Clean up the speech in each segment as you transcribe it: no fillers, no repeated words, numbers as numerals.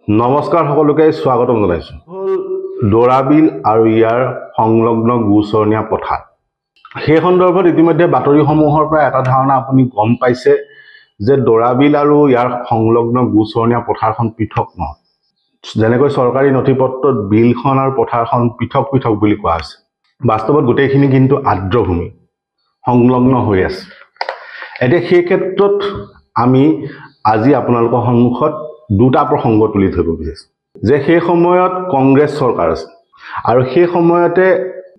নমস্কাৰ, সকলোকে স্বাগতম জনাইছোঁ। হ'ল দৰাবিল আৰু ইয়াৰ সংলগ্ন গোচৰণীয়া পথাৰ। সেই সন্দৰ্ভত ইতিমধ্যে বাতৰিসমূহৰ পৰা এটা ধাৰণা আপুনি গম পাইছে যে দৰাবিল আৰু ইয়াৰ সংলগ্ন গোচৰণীয়া পথাৰখন পৃথক নহয়। যেনেকৈ চৰকাৰী নথি পত্ৰত বিলখন আৰু পথাৰখন পৃথক পৃথক বুলি কোৱা হৈছে, বাস্তৱত গোটেইখিনি কিন্তু আৰ্দ্ৰভূমি সংলগ্ন হৈ আছে। এতিয়া সেই ক্ষেত্ৰত আমি আজি আপোনালোকৰ সন্মুখত দুটা প্ৰসংগ তুলি ধৰিব বিচাৰিছোঁ যে সেই সময়ত কংগ্ৰেছ চৰকাৰ আছিল আৰু সেই সময়তে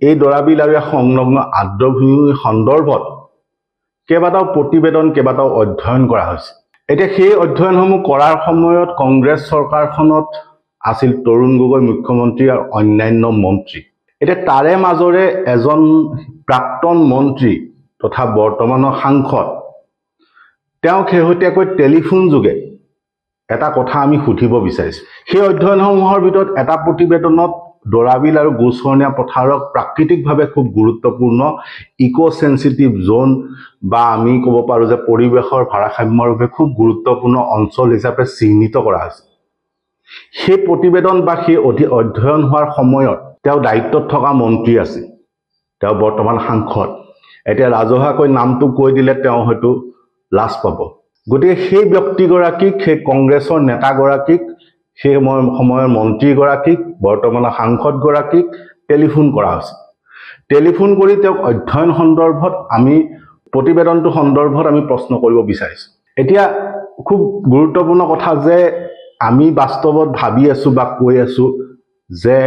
এই দৰাবিল আৰু ইয়াৰ সংলগ্ন আৰ্দ্ৰভূমি সন্দৰ্ভত কেইবাটাও প্ৰতিবেদন, কেইবাটাও অধ্যয়ন কৰা হৈছে। এতিয়া সেই অধ্যয়নসমূহ কৰাৰ সময়ত কংগ্ৰেছ চৰকাৰখনত আছিল তৰুণ গগৈ মুখ্যমন্ত্ৰী আৰু অন্যান্য মন্ত্ৰী। এতিয়া তাৰে মাজৰে এজন প্ৰাক্তন মন্ত্ৰী তথা বৰ্তমানৰ সাংসদ, তেওঁক শেহতীয়াকৈ টেলিফোন যোগে এটা কথা আমি সুধিব বিচাৰিছোঁ। সেই অধ্যয়নসমূহৰ ভিতৰত এটা প্ৰতিবেদনত দৰাবিল আৰু গোচৰণীয়া পথাৰক প্ৰাকৃতিকভাৱে খুব গুৰুত্বপূৰ্ণ ইক' চেঞ্চিটিভ জ'ন বা আমি ক'ব পাৰোঁ যে পৰিৱেশৰ ভাৰসাম্যৰ বাবে খুব গুৰুত্বপূৰ্ণ অঞ্চল হিচাপে চিহ্নিত কৰা হৈছে। সেই প্ৰতিবেদন বা সেই অধ্যয়ন হোৱাৰ সময়ত তেওঁ দায়িত্বত থকা মন্ত্ৰী আছিল, তেওঁ বৰ্তমান সাংসদ। এতিয়া ৰাজহুৱাকৈ নামটো কৈ দিলে তেওঁ হয়তো লাজ পাব। গতিকে সেই ব্যক্তিগৰাকীক, সেই কংগ্ৰেছৰ নেতাগৰাকীক, সেই সময়ৰ মন্ত্ৰীগৰাকীক, বৰ্তমানৰ সাংসদগৰাকীক টেলিফোন কৰা হৈছে। টেলিফোন কৰি তেওঁক অধ্যয়ন সন্দৰ্ভত আমি প্ৰতিবেদনটো সন্দৰ্ভত আমি প্ৰশ্ন কৰিব বিচাৰিছোঁ। এতিয়া খুব গুৰুত্বপূৰ্ণ কথা যে আমি বাস্তৱত ভাবি আছোঁ বা কৈ আছোঁ যে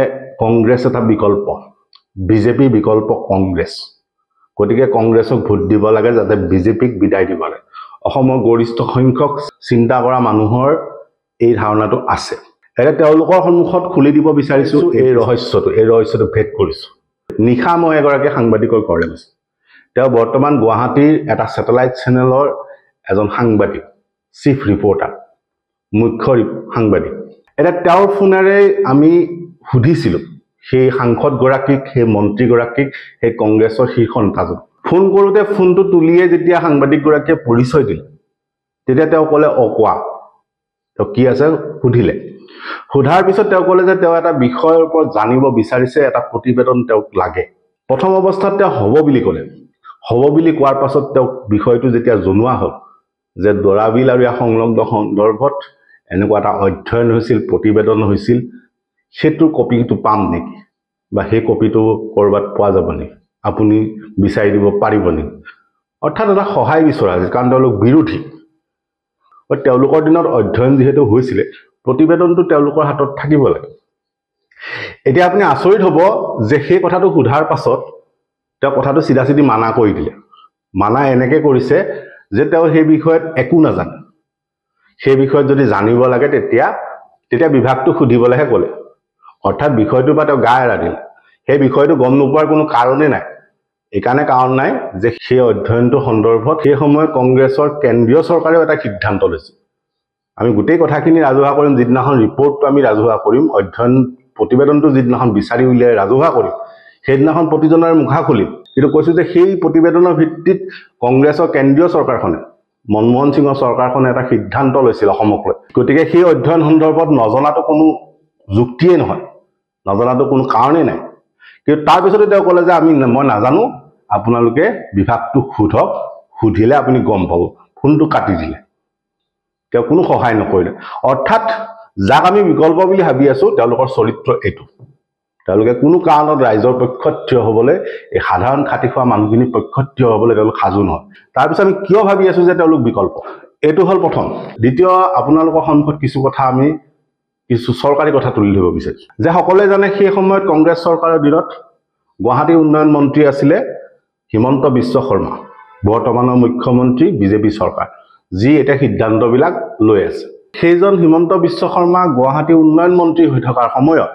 কংগ্ৰেছ এটা বিকল্প, বিজেপিৰ বিকল্প কংগ্ৰেছ, গতিকে কংগ্ৰেছক ভোট দিব লাগে যাতে বিজেপিক বিদায় দিব লাগে। অসমৰ গৰিষ্ঠ সংখ্যক চিন্তা কৰা মানুহৰ এই ধাৰণাটো আছে। এতিয়া তেওঁলোকৰ সন্মুখত খুলি দিব বিচাৰিছোঁ এই ৰহস্যটো ভেদ কৰিছোঁ। নিশা মই এগৰাকী সাংবাদিকৰ ঘৰলৈ গৈছোঁ। তেওঁ বৰ্তমান গুৱাহাটীৰ এটা ছেটেলাইট চেনেলৰ এজন সাংবাদিক, চিফ ৰিপৰ্টাৰ, মুখ্য সাংবাদিক। এতিয়া তেওঁৰ ফোনেৰে আমি সুধিছিলোঁ সেই সাংসদগৰাকীক, সেই মন্ত্ৰীগৰাকীক, সেই কংগ্ৰেছৰ শীৰ্ষ নেতাজন। ফোন কৰোঁতে ফোনটো তুলিয়ে যেতিয়া সাংবাদিকগৰাকীয়ে পৰিচয় দিলে, তেতিয়া তেওঁ ক'লে, অ কোৱা, তেওঁ কি আছে সুধিলে। সোধাৰ পিছত তেওঁ ক'লে যে তেওঁ এটা বিষয়ৰ ওপৰত জানিব বিচাৰিছে, এটা প্ৰতিবেদন তেওঁক লাগে। প্ৰথম অৱস্থাত তেওঁ হ'ব বুলি ক'লে। হ'ব বুলি কোৱাৰ পাছত তেওঁক বিষয়টো যেতিয়া জনোৱা হ'ল যে দৰাবিল আৰু ইয়াৰ সংলগ্ন সন্দৰ্ভত এনেকুৱা এটা অধ্যয়ন হৈছিল, প্ৰতিবেদন হৈছিল, সেইটোৰ কপিটো পাম নেকি বা সেই কপিটো ক'ৰবাত পোৱা যাব নেকি, আপুনি বিচাৰি দিব পাৰিব নেকি, অৰ্থাৎ এটা সহায় বিচৰা হৈছিল, কাৰণ তেওঁলোক বিৰোধী। তেওঁলোকৰ দিনত অধ্যয়ন যিহেতু হৈছিলে, প্ৰতিবেদনটো তেওঁলোকৰ হাতত থাকিব লাগে। এতিয়া আপুনি আচৰিত হ'ব যে সেই কথাটো সোধাৰ পাছত তেওঁ কথাটো চিধা চিধি মানা কৰি দিলে। মানা এনেকৈ কৰিছে যে তেওঁ সেই বিষয়ত একো নাজানে, সেই বিষয়ত যদি জানিব লাগে তেতিয়া বিভাগটো সুধিবলৈহে ক'লে। অৰ্থাৎ বিষয়টোৰ পৰা তেওঁ গা এৰা দিলে। সেই বিষয়টো গম নোপোৱাৰ কোনো কাৰণেই নাই। এইকাৰণে কাৰণ নাই যে সেই অধ্যয়নটো সন্দৰ্ভত সেই সময়ত কংগ্ৰেছৰ কেন্দ্ৰীয় চৰকাৰেও এটা সিদ্ধান্ত লৈছিল। আমি গোটেই কথাখিনি ৰাজহুৱা কৰিম যিদিনাখন ৰিপৰ্টটো আমি ৰাজহুৱা কৰিম, অধ্যয়ন প্ৰতিবেদনটো যিদিনাখন বিচাৰি উলিয়াই ৰাজহুৱা কৰিম, সেইদিনাখন প্ৰতিজনৰে মুখা খুলিম। কিন্তু কৈছোঁ যে সেই প্ৰতিবেদনৰ ভিত্তিত কংগ্ৰেছৰ কেন্দ্ৰীয় চৰকাৰখনে, মনমোহন সিঙৰ চৰকাৰখনে এটা সিদ্ধান্ত লৈছিল অসমক লৈ। গতিকে সেই অধ্যয়ন সন্দৰ্ভত নজনাটো কোনো যুক্তিয়েই নহয়, নজনাটো কোনো কাৰণেই নাই। কিন্তু তাৰপিছতে তেওঁ ক'লে যে মই নাজানো, আপোনালোকে বিভাগটো সোধক, সুধিলে আপুনি গম পাব। ফোনটো কাটি দিলে, তেওঁ কোনো সহায় নকৰিলে। অৰ্থাৎ যাক আমি বিকল্প বুলি ভাবি আছোঁ, তেওঁলোকৰ চৰিত্ৰ এইটো। তেওঁলোকে কোনো কাৰণত ৰাইজৰ পক্ষত থিয় হ'বলৈ, এই সাধাৰণ খাটি খোৱা মানুহখিনিৰ পক্ষত থিয় হ'বলৈ তেওঁলোক সাজু নহয়। তাৰপিছত আমি কিয় ভাবি আছোঁ যে তেওঁলোক বিকল্প, এইটো হ'ল প্ৰথম। দ্বিতীয়, আপোনালোকৰ সন্মুখত কিছু কথা আমি কিছু চৰকাৰী কথা তুলি ধৰিব বিচাৰিছোঁ যে সকলোৱে জানে সেই সময়ত কংগ্ৰেছ চৰকাৰৰ দিনত গুৱাহাটী উন্নয়ন মন্ত্ৰী আছিলে হিমন্ত বিশ্ব শৰ্মা, বৰ্তমানৰ মুখ্যমন্ত্ৰী, বিজেপি চৰকাৰ, যি এতিয়া সিদ্ধান্তবিলাক লৈ আছে। সেইজন হিমন্ত বিশ্ব শৰ্মা গুৱাহাটী উন্নয়ন মন্ত্ৰী হৈ থকাৰ সময়ত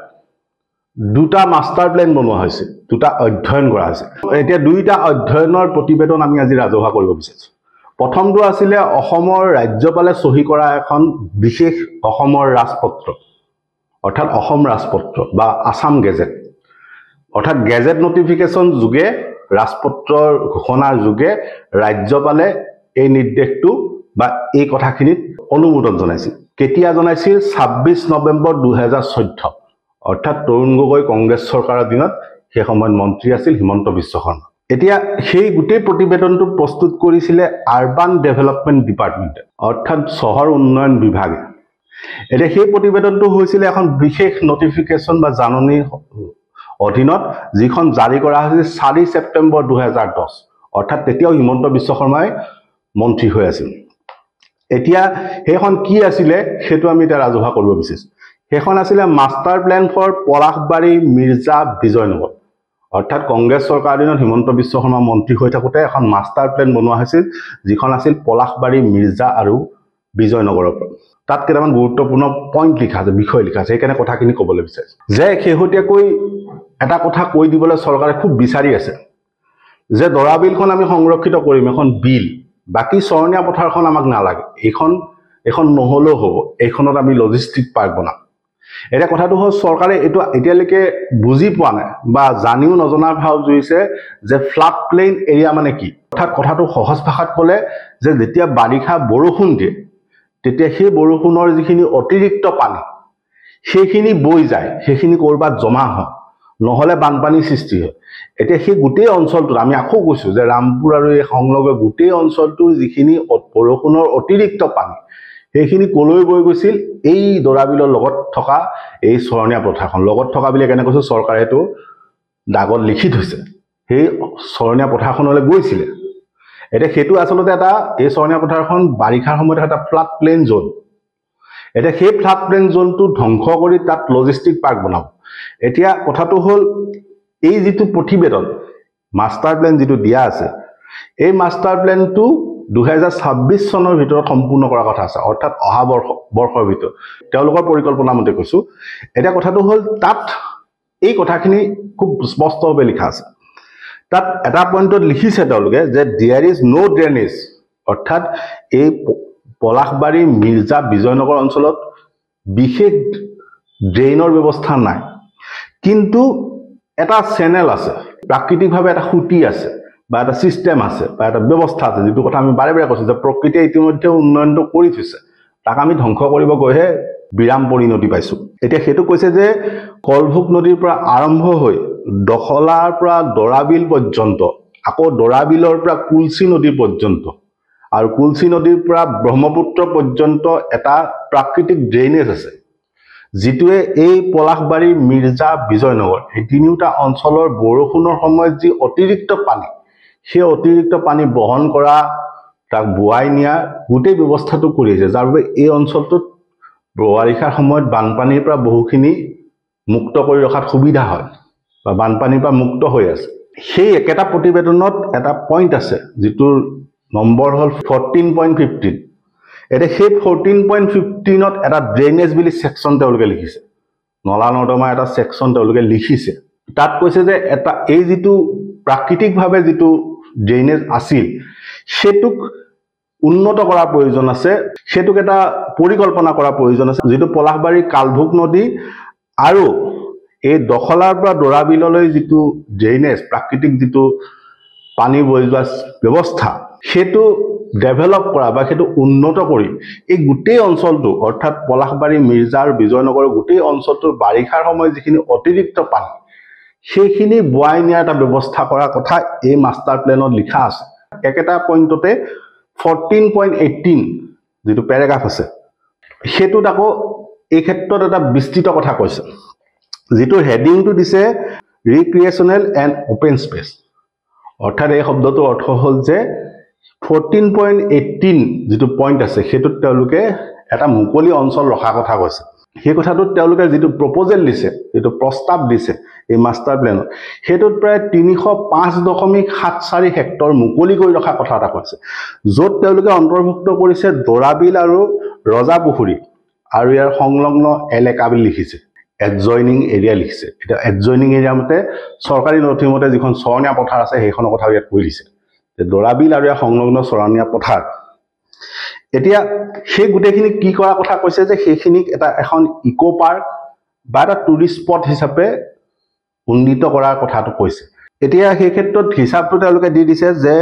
দুটা মাষ্টাৰ প্লেন বনোৱা হৈছে, দুটা অধ্যয়ন কৰা হৈছে। এতিয়া দুইটা অধ্যয়নৰ প্ৰতিবেদন আমি আজি ৰাজহুৱা কৰিব বিচাৰিছোঁ। প্ৰথমটো আছিলে অসমৰ ৰাজ্যপালে চহী কৰা এখন বিশেষ অসমৰ ৰাজপত্ৰ, অৰ্থাৎ অসম ৰাজপত্ৰ বা আছাম গেজেট, অৰ্থাৎ গেজেট নটিফিকেশ্যন যোগে, ৰাজপত্ৰৰ ঘোষণাৰ যোগে ৰাজ্যপালে এই নিৰ্দেশটো বা এই কথাখিনিত অনুমোদন জনাইছিল। কেতিয়া জনাইছিল? 26 নৱেম্বৰ 2014, অৰ্থাৎ তৰুণ গগৈ কংগ্ৰেছ চৰকাৰৰ দিনত সেই সময়ত মন্ত্ৰী আছিল হিমন্ত বিশ্ব শৰ্মা। এতিয়া সেই গোটেই প্ৰতিবেদনটো প্ৰস্তুত কৰিছিলে আৰবান ডেভেলপমেণ্ট ডিপাৰ্টমেণ্টে, অৰ্থাৎ চহৰ উন্নয়ন বিভাগে। এতিয়া সেই প্ৰতিবেদনটো হৈছিলে এখন বিশেষ নটিফিকেশ্যন বা জাননীৰ অধীনত, যিখন জাৰি কৰা হৈছিল 4 ছেপ্টেম্বৰ 2010, অৰ্থাৎ তেতিয়াও হিমন্ত বিশ্ব শৰ্মাই মন্ত্ৰী হৈ আছিল। এতিয়া সেইখন কি আছিলে সেইটো আমি এতিয়া ৰাজহুৱা কৰিব বিচাৰিছোঁ। সেইখন আছিলে master plan for Palasbari Mirza Bijoynagar, অৰ্থাৎ কংগ্ৰেছ চৰকাৰৰ দিনত হিমন্ত বিশ্ব শৰ্মা মন্ত্ৰী হৈ থাকোঁতে এখন মাষ্টাৰ প্লেন বনোৱা হৈছিল, যিখন আছিল পলাশবাৰী, মিৰ্জা আৰু বিজয়নগৰৰ পৰা। তাত কেইটামান গুৰুত্বপূৰ্ণ পইণ্ট লিখা আছে, বিষয় লিখা আছে, সেইকাৰণে কথাখিনি ক'বলৈ বিচাৰিছোঁ যে শেহতীয়াকৈ এটা কথা কৈ দিবলৈ চৰকাৰে খুব বিচাৰি আছে যে দৰাবিলখন আমি সংৰক্ষিত কৰিম, এখন বিল, বাকী চৰণীয়া পথাৰখন আমাক নালাগে, এইখন নহ'লেও হ'ব, এইখনত আমি লজিষ্টিক পাৰ্ক বনাম। এতিয়া কথাটো হ'ল চৰকাৰে এইটো এতিয়ালৈকে বুজি পোৱা নাই বা জানিও নজনাৰ ভাৱ জুৰিছে যে ফ্লাড প্লেইন এৰিয়া মানে কি। অৰ্থাৎ কথাটো সহজ ভাষাত ক'লে যে যেতিয়া বাৰিষা বৰষুণ দিয়ে তেতিয়া সেই বৰষুণৰ যিখিনি অতিৰিক্ত পানী সেইখিনি বৈ যায়, সেইখিনি ক'ৰবাত জমা হয়, নহ'লে বানপানীৰ সৃষ্টি হয়। এতিয়া সেই গোটেই অঞ্চলটোত আমি আকৌ কৈছোঁ যে ৰামপুৰ আৰু এই সংলগ্ন গোটেই অঞ্চলটোৰ যিখিনি বৰষুণৰ অতিৰিক্ত পানী সেইখিনি কলৈ বৈ গৈছিল? এই দৰাবিলৰ লগত থকা এই চৰণীয়া পথাৰখন। লগত থকা বুলি কেনে কৈছোঁ, চৰকাৰে এইটো দাগত লিখি থৈছে, সেই চৰণীয়া পথাৰখনলৈ গৈছিলে। এতিয়া সেইটো আচলতে এটা এই চৰণীয়া পথাৰখন বাৰিষাৰ সময়ত এটা ফ্লাড প্লেইন জ'ন। এতিয়া সেই ফ্লাড প্লেইন জ'নটো ধ্বংস কৰি তাত লজিষ্টিক পাৰ্ক বনাব। এতিয়া কথাটো হ'ল এই যিটো প্ৰতিবেদন মাষ্টাৰ প্লেন যিটো দিয়া আছে, এই মাষ্টাৰ প্লেনটো 2026 চনৰ ভিতৰত সম্পূৰ্ণ কৰাৰ কথা আছে, অৰ্থাৎ অহা বৰ্ষৰ ভিতৰত তেওঁলোকৰ পৰিকল্পনা মতে কৈছোঁ। এতিয়া কথাটো হ'ল তাত এই কথাখিনি খুব স্পষ্টভাৱে লিখা আছে। তাত এটা পইণ্টত লিখিছে তেওঁলোকে যে there is no drainage, অৰ্থাৎ এই পলাশবাৰী, মিৰ্জা, বিজয়নগৰ অঞ্চলত বিশেষ ড্ৰেইনৰ ব্যৱস্থা নাই, কিন্তু এটা চেনেল আছে, প্ৰাকৃতিকভাৱে এটা সুঁতি আছে বা এটা চিষ্টেম আছে বা এটা ব্যৱস্থা আছে, যিটো কথা আমি বাৰে বাৰে কৈছোঁ যে প্ৰকৃতিয়ে ইতিমধ্যে উন্নয়নটো কৰি থৈছে, তাক আমি ধ্বংস কৰিব গৈহে বিৰাম পৰিণতি পাইছোঁ। এতিয়া সেইটো কৈছে যে কলভোগ নদীৰ পৰা আৰম্ভ হৈ দখলাৰ পৰা দৰাবিল পৰ্যন্ত, আকৌ দৰাবিলৰ পৰা কুলচি নদী পৰ্যন্ত আৰু কুলচি নদীৰ পৰা ব্ৰহ্মপুত্ৰ পৰ্যন্ত এটা প্ৰাকৃতিক ড্ৰেইনেজ আছে, যিটোৱে এই পলাশবাৰী, মিৰ্জা, বিজয়নগৰ এই তিনিওটা অঞ্চলৰ বৰষুণৰ সময়ত যি অতিৰিক্ত পানী, সেই অতিৰিক্ত পানী বহন কৰা, তাক বোৱাই নিয়া গোটেই ব্যৱস্থাটো কৰি আছে, যাৰ বাবে এই অঞ্চলটোত বাৰিষাৰ সময়ত বানপানীৰ পৰা বহুখিনি মুক্ত কৰি ৰখাত সুবিধা হয় বা বানপানীৰ পৰা মুক্ত হৈ আছে। সেই একেটা প্ৰতিবেদনত এটা পইণ্ট আছে যিটোৰ নম্বৰ হ'ল 14.15। এতিয়া সেই 14.15ত এটা ড্ৰেইনেজ বুলি ছেকশ্যন তেওঁলোকে লিখিছে, নলা নৰ্দমা এটা ছেকশ্যন তেওঁলোকে লিখিছে। তাত কৈছে যে এটা এই যিটো প্ৰাকৃতিকভাৱে যিটো ড্ৰেইনেজ আছিল সেইটোক উন্নত কৰাৰ প্ৰয়োজন আছে, সেইটোক এটা পৰিকল্পনা কৰাৰ প্ৰয়োজন আছে, যিটো পলাশবাৰী কালভোগ নদী আৰু এই দখলাৰ পৰা দৰাবিললৈ যিটো ড্ৰেইনেজ, প্ৰাকৃতিক যিটো পানী বৈ যোৱা ব্যৱস্থা, সেইটো ডেভেলপ কৰা বা সেইটো উন্নত কৰি এই গোটেই অঞ্চলটো, অৰ্থাৎ পলাশবাৰী, মিৰ্জা আৰু বিজয়নগৰৰ গোটেই অঞ্চলটোৰ বাৰিষাৰ সময়ত যিখিনি অতিৰিক্ত পানী সেইখিনি বোৱাই নিয়াৰ এটা ব্যৱস্থা কৰাৰ কথা এই মাষ্টাৰ প্লেনত লিখা আছে। একেটা পইণ্টতে 14.18 যিটো পেৰাগ্ৰাফ আছে সেইটোত আকৌ এই ক্ষেত্ৰত এটা বিস্তৃত কথা কৈছে, যিটো হেডিংটো দিছে ৰিক্ৰিয়েশ্যনেল এণ্ড অপেন স্পেচ। অৰ্থাৎ এই শব্দটোৰ অৰ্থ হ'ল যে 14.18 যিটো পইণ্ট আছে সেইটোত তেওঁলোকে এটা মুকলি অঞ্চল ৰখাৰ কথা কৈছে। সেই কথাটোত তেওঁলোকে যিটো প্ৰপ'জেল দিছে, যিটো প্ৰস্তাৱ দিছে এই মাষ্টাৰ প্লেনত, সেইটোত প্ৰায় 305.74 হেক্টৰ মুকলি কৰি ৰখা কথা এটা কৈছে, য'ত তেওঁলোকে অন্তৰ্ভুক্ত কৰিছে দৰাবিল আৰু ৰজাপুখুৰী আৰু ইয়াৰ সংলগ্ন এলেকা বুলি লিখিছে, এডজইনিং এৰিয়া লিখিছে। এতিয়া এডজইনিং এৰিয়া মতে চৰকাৰী নথি মতে যিখন চৰণীয়া পথাৰ আছে সেইখনৰ কথাও ইয়াত কৈ দিছে, দৰাবিল আৰু ইয়াৰ সংলগ্ন চৰণীয়া পথাৰ। এতিয়া সেই গোটেইখিনি কি কৰাৰ কথা কৈছে যে সেইখিনিক এটা এখন ইক' পাৰ্ক বা এটা টুৰিষ্ট স্পট হিচাপে উন্নীত কৰাৰ কথাটো কৈছে। এতিয়া সেই ক্ষেত্ৰত হিচাপটো তেওঁলোকে দি দিছে যে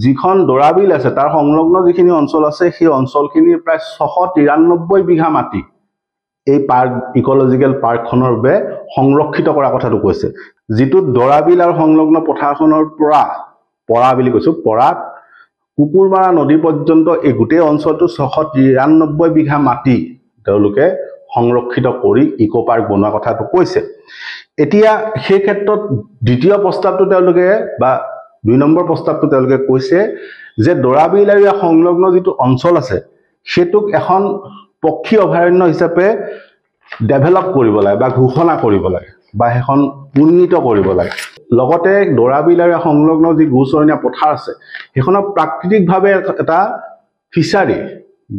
যিখন দৰাবিল আছে তাৰ সংলগ্ন যিখিনি অঞ্চল আছে সেই অঞ্চলখিনিৰ প্ৰায় 693 বিঘা মাটি এই পাৰ্ক, ইক'লজিকেল পাৰ্কখনৰ বাবে সংৰক্ষিত কৰা কথাটো কৈছে। যিটো দৰাবিল আৰু সংলগ্ন পথাৰখনৰ পৰা পৰা বুলি কৈছোঁ, পৰা কুকুৰমাৰা নদী পৰ্যন্ত এই গোটেই অঞ্চলটো 693 বিঘা মাটি তেওঁলোকে সংৰক্ষিত কৰি ইক' পাৰ্ক বনোৱা কথাটো কৈছে। এতিয়া সেই ক্ষেত্ৰত দ্বিতীয় প্ৰস্তাৱটো তেওঁলোকে বা 2 নম্বৰ প্ৰস্তাৱটো তেওঁলোকে কৈছে যে দৰাবিল আৰু ইয়াৰ সংলগ্ন যিটো অঞ্চল আছে সেইটোক এখন পক্ষী অভয়াৰণ্য হিচাপে ডেভেলপ কৰিব লাগে বা ঘোষণা কৰিব লাগে বা সেইখন উন্নীত কৰিব লাগে। লগতে দৰাবিল আৰু সংলগ্ন যি গোচৰণীয়া পথাৰ আছে সেইখনক প্ৰাকৃতিকভাৱে এটা ফিচাৰী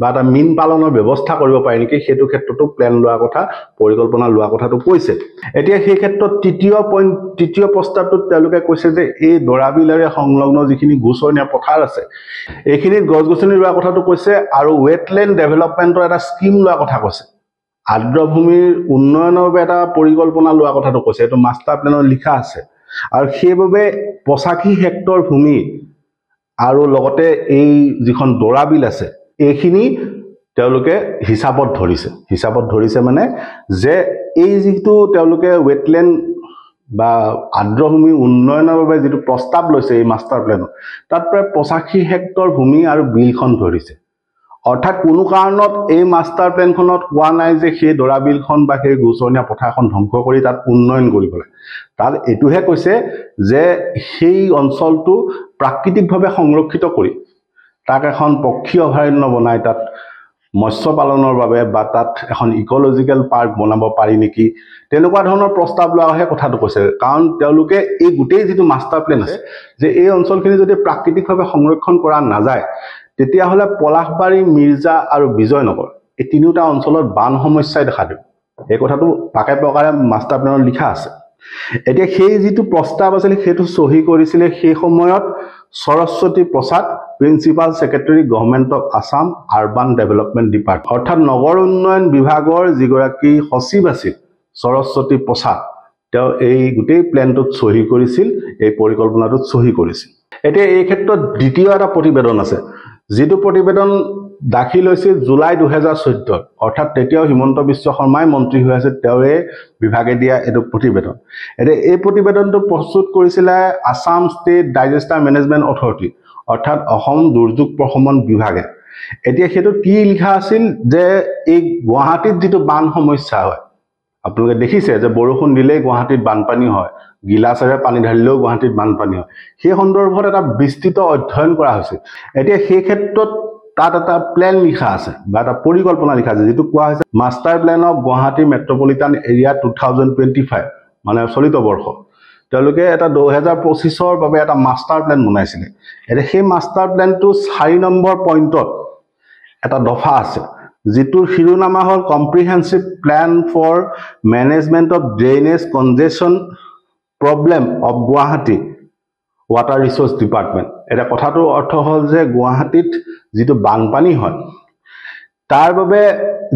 বা এটা মীন পালনৰ ব্যৱস্থা কৰিব পাৰি নেকি সেইটো ক্ষেত্ৰতো প্লেন লোৱাৰ কথা, পৰিকল্পনা লোৱাৰ কথাটো কৈছে। এতিয়া সেই ক্ষেত্ৰত তৃতীয় প্ৰস্তাৱটোত তেওঁলোকে কৈছে যে এই দৰাবিল আৰু সংলগ্ন যিখিনি গোচৰণীয়া পথাৰ আছে এইখিনিত গছ গছনি ৰোৱাৰ কথাটো কৈছে আৰু ৱেটলেণ্ড ডেভেলপমেণ্টৰ এটা স্কীম লোৱাৰ কথা কৈছে, আৰ্দ্ৰভূমিৰ উন্নয়নৰ বাবে এটা পৰিকল্পনা লোৱাৰ কথাটো কৈছে, এইটো মাষ্টাৰ প্লেনত লিখা আছে। আৰু সেইবাবে 85 হেক্টৰ ভূমি আৰু লগতে এই যিখন দৰাবিল আছে এইখিনি তেওঁলোকে হিচাপত ধৰিছে। হিচাপত ধৰিছে মানে যে এই যিটো তেওঁলোকে ৱেটলেণ্ড বা আৰ্দ্ৰভূমি উন্নয়নৰ বাবে যিটো প্ৰস্তাৱ লৈছে এই মাষ্টাৰ প্লেনত, তাত প্ৰায় 85 হেক্টৰ ভূমি আৰু বিলখন ধৰিছে। অৰ্থাৎ কোনো কাৰণত এই মাষ্টাৰ প্লেনখনত কোৱা নাই যে সেই দৰাবিলখন বা সেই গোচৰণীয়া পথাৰখন ধ্বংস কৰি তাত উন্নয়ন কৰিব লাগে। তাত এইটোহে কৈছে যে সেই অঞ্চলটো প্ৰাকৃতিকভাৱে সংৰক্ষিত কৰি তাক এখন পক্ষী অভয়াৰণ্য বনাই তাত মৎস্য পালনৰ বাবে বা তাত এখন ইক'লজিকেল পাৰ্ক বনাব পাৰি নেকি তেনেকুৱা ধৰণৰ প্ৰস্তাৱ লোৱাহে কথাটো কৈছে। কাৰণ তেওঁলোকে এই গোটেই যিটো মাষ্টাৰ প্লেন আছে যে এই অঞ্চলখিনি যদি প্ৰাকৃতিকভাৱে সংৰক্ষণ কৰা নাযায় তেতিয়াহ'লে পলাশবাৰী, মিৰ্জা আৰু বিজয়নগৰ এই তিনিওটা অঞ্চলত বান সমস্যাই দেখা দিব। এই কথাটো পাকে প্ৰকাৰে মাষ্টাৰ প্লেনত লিখা আছে। এতিয়া সেই যিটো প্ৰস্তাৱ আছিল সেইটো চহী কৰিছিলে সেই সময়ত Saraswati Prasad, principal secretary, government of Assam, urban development department, অৰ্থাৎ নগৰ উন্নয়ন বিভাগৰ যিগৰাকী সচিব আছিল সৰস্বতী প্ৰসাদ, তেওঁ এই গোটেই প্লেনটোত চহী কৰিছিল, এই পৰিকল্পনাটোত চহী কৰিছিল। এতিয়া এই ক্ষেত্ৰত দ্বিতীয় এটা প্ৰতিবেদন আছে, যিটো প্ৰতিবেদন দাখিল হৈছিল জুলাই 2014, অৰ্থাৎ তেতিয়াও হিমন্ত বিশ্ব শৰ্মাই মন্ত্ৰী হৈ আছিল, তেওঁৰে বিভাগে দিয়া এইটো প্ৰতিবেদন। এতিয়া এই প্ৰতিবেদনটো প্ৰস্তুত কৰিছিলে Assam state disaster management authority, অৰ্থাৎ অসম দুৰ্যোগ প্ৰশমন বিভাগে। এতিয়া সেইটো কি লিখা আছিল যে এই গুৱাহাটীত যিটো বান সমস্যা হয়, আপোনালোকে দেখিছে যে বৰষুণ দিলেই গুৱাহাটীত বানপানী হয়, গিলাচেৰে পানী ঢালিলেও গুৱাহাটীত বানপানী হয়, সেই সন্দৰ্ভত এটা বিস্তৃত অধ্যয়ন কৰা হৈছে। এতিয়া সেই ক্ষেত্ৰত তাত এটা প্লেন লিখা আছে বা এটা পৰিকল্পনা লিখা আছে, যিটো কোৱা হৈছে master plan of Guwahati metropolitan area 2025, মানে চলিত বৰ্ষ। তেওঁলোকে এটা 2025ৰ বাবে এটা মাষ্টাৰ প্লেন বনাইছিলে। এতিয়া সেই মাষ্টাৰ প্লেনটো 4 নম্বৰ পইণ্টত এটা দফা আছে, যিটোৰ শিৰোনামা হ'ল comprehensive plan for management of drainage congestion problem of Guwahati water resource department. এতিয়া কথাটোৰ অৰ্থ হ'ল যে গুৱাহাটীত যিটো বানপানী হয় তাৰ বাবে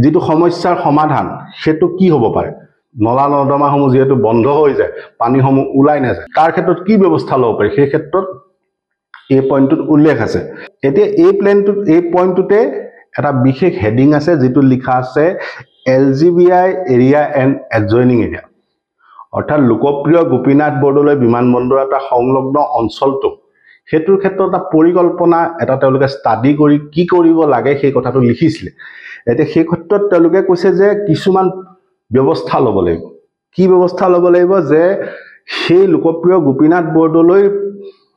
যিটো সমস্যাৰ সমাধান সেইটো কি হ'ব পাৰে, নলা নৰ্দমাসমূহ যিহেতু বন্ধ হৈ যায়, পানীসমূহ ওলাই নাযায়, তাৰ ক্ষেত্ৰত কি ব্যৱস্থা ল'ব পাৰি সেই ক্ষেত্ৰত এই পইণ্টটোত উল্লেখ আছে। এতিয়া এই প্লেনটোত, এই পইণ্টটোতে এটা বিশেষ হেডিং আছে যিটো লিখা আছে LGBI area and adjoining area, অৰ্থাৎ লোকপ্ৰিয় গোপীনাথ বৰদলৈ বিমানবন্দৰ এটা সংলগ্ন অঞ্চলটো, সেইটোৰ ক্ষেত্ৰত এটা পৰিকল্পনা এটা তেওঁলোকে ষ্টাডি কৰি কি কৰিব লাগে সেই কথাটো লিখিছিলে। এতিয়া সেই ক্ষেত্ৰত তেওঁলোকে কৈছে যে কিছুমান ব্যৱস্থা ল'ব লাগিব। কি ব্যৱস্থা ল'ব লাগিব যে সেই লোকপ্ৰিয় গোপীনাথ বৰদলৈ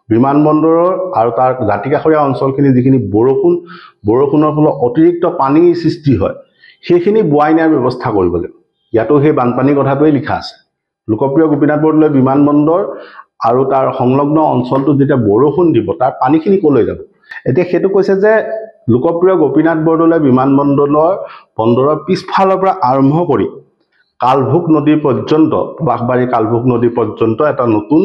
বিমানবন্দৰৰ আৰু তাৰ দাঁতিকাষৰীয়া অঞ্চলখিনি যিখিনি বৰষুণৰ ফলত অতিৰিক্ত পানীৰ সৃষ্টি হয় সেইখিনি বোৱাই নিয়াৰ ব্যৱস্থা কৰিব লাগিব। ইয়াতো সেই বানপানীৰ কথাটোৱেই লিখা আছে। লোকপ্ৰিয় গোপীনাথ বৰদলৈ বিমানবন্দৰ আৰু তাৰ সংলগ্ন অঞ্চলটোত যেতিয়া বৰষুণ দিব তাৰ পানীখিনি ক'লৈ যাব, এতিয়া সেইটো কৈছে যে লোকপ্ৰিয় গোপীনাথ বৰদলৈ বিমানবন্দৰৰ বন্দৰৰ পিছফালৰ পৰা আৰম্ভ কৰি কালভোগ নদী পৰ্যন্ত, পলাশবাৰী কালভোগ নদী পৰ্যন্ত এটা নতুন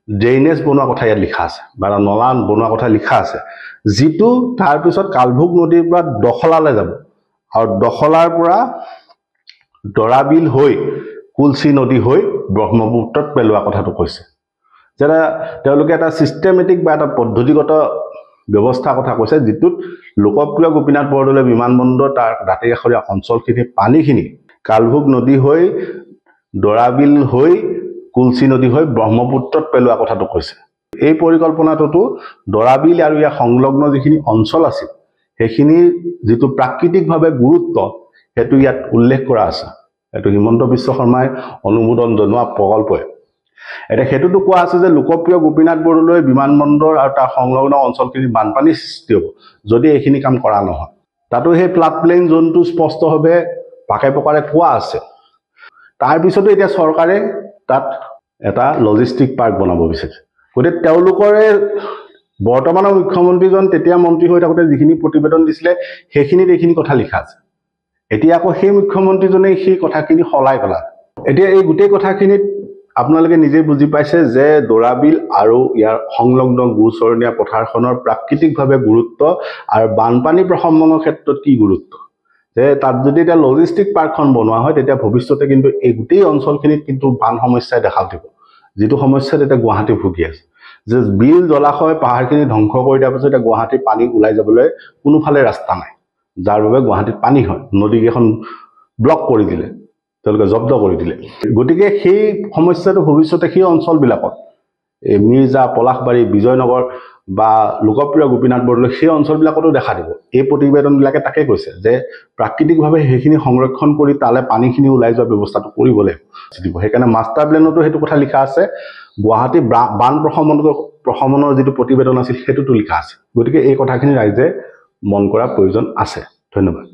ড্ৰেইনেজ বনোৱা কথা ইয়াত লিখা আছে বা এটা নলা বনোৱা কথা লিখা আছে, যিটো তাৰপিছত কালভোগ নদীৰ পৰা দখলালৈ যাব আৰু দখলাৰ পৰা দৰাবিল হৈ কুলচি নদী হৈ ব্ৰহ্মপুত্ৰত পেলোৱা কথাটো কৈছে। যে তেওঁলোকে এটা চিষ্টেমেটিক বা এটা পদ্ধতিগত ব্যৱস্থাৰ কথা কৈছে, যিটোত লোকপ্ৰিয় গোপীনাথ বৰদলৈ বিমানবন্দৰ তাৰ দাঁতিকাষৰীয়া অঞ্চলখিনিৰ পানীখিনি কালভোগ নদী হৈ দৰাবিল হৈ কুলচি নদী হৈ ব্ৰহ্মপুত্ৰত পেলোৱা কথাটো কৈছে। এই পৰিকল্পনাটোতো দৰাবিল আৰু ইয়াৰ সংলগ্ন যিখিনি অঞ্চল আছিল সেইখিনিৰ যিটো প্ৰাকৃতিকভাৱে গুৰুত্ব সেইটো ইয়াত উল্লেখ কৰা আছে। এইটো হিমন্ত বিশ্ব শৰ্মাই অনুমোদন জনোৱা প্ৰকল্পই। এতিয়া সেইটোতো কোৱা আছে যে লোকপ্ৰিয় গোপীনাথ বৰদলৈ বিমানবন্দৰ আৰু তাৰ সংলগ্ন অঞ্চলখিনিত বানপানী সৃষ্টি হ'ব যদি এইখিনি কাম কৰা নহয়। তাতো সেই ফ্লাড প্লেইন জোনটো স্পষ্টভাৱে পাকে প্ৰকাৰে কোৱা আছে। তাৰপিছতো এতিয়া চৰকাৰে তাত এটা লজিষ্টিক পাৰ্ক বনাব বিচাৰিছে। গতিকে তেওঁলোকৰে বৰ্তমানৰ মুখ্যমন্ত্ৰীজন তেতিয়া মন্ত্ৰী হৈ থাকোঁতে যিখিনি প্ৰতিবেদন দিছিলে সেইখিনিত এইখিনি কথা লিখা আছে। এতিয়া আকৌ সেই মুখ্যমন্ত্ৰীজনে সেই কথাখিনি সলাই পেলালে। এতিয়া এই গোটেই কথাখিনিত আপোনালোকে নিজে বুজি পাইছে যে দৰাবিল আৰু ইয়াৰ সংলগ্ন গোচৰণীয়া পথাৰখনৰ প্ৰাকৃতিকভাৱে গুৰুত্ব আৰু বানপানী প্ৰশমনৰ ক্ষেত্ৰত কি গুৰুত্ব, যে তাত যদি এতিয়া লজিষ্টিক পাৰ্কখন বনোৱা হয় তেতিয়া ভৱিষ্যতে কিন্তু এই গোটেই অঞ্চলখিনিত কিন্তু বান সমস্যাই দেখা দিব, যিটো সমস্যাত এতিয়া গুৱাহাটী ভুগি আছে। যে বিল জলাশয় পাহাৰখিনি ধ্বংস কৰি দিয়াৰ পিছত এতিয়া গুৱাহাটীৰ পানী ওলাই যাবলৈ কোনোফালে ৰাস্তা নাই, যাৰ বাবে গুৱাহাটীত পানী হয়। নদীকেইখন ব্লক কৰি দিলে, তেওঁলোকে জব্দ কৰি দিলে। গতিকে সেই সমস্যাটো ভৱিষ্যতে সেই অঞ্চলবিলাকত, এই মিৰ্জা, পলাশবাৰী, বিজয়নগৰ বা লোকপ্ৰিয় গোপীনাথ বৰদলৈ সেই অঞ্চলবিলাকতো দেখা দিব। এই প্ৰতিবেদনবিলাকে তাকে কৈছে যে প্ৰাকৃতিকভাৱে সেইখিনি সংৰক্ষণ কৰি তালৈ পানীখিনি ওলাই যোৱা ব্যৱস্থাটো কৰিব লাগিব। সেইকাৰণে মাষ্টাৰ প্লেনতো সেইটো কথা লিখা আছে, গুৱাহাটী বান প্ৰশমনৰ যিটো প্ৰতিবেদন আছিল সেইটোতো লিখা আছে। গতিকে এই কথাখিনি ৰাইজে মন কৰাৰ প্ৰয়োজন আছে। ধন্যবাদ।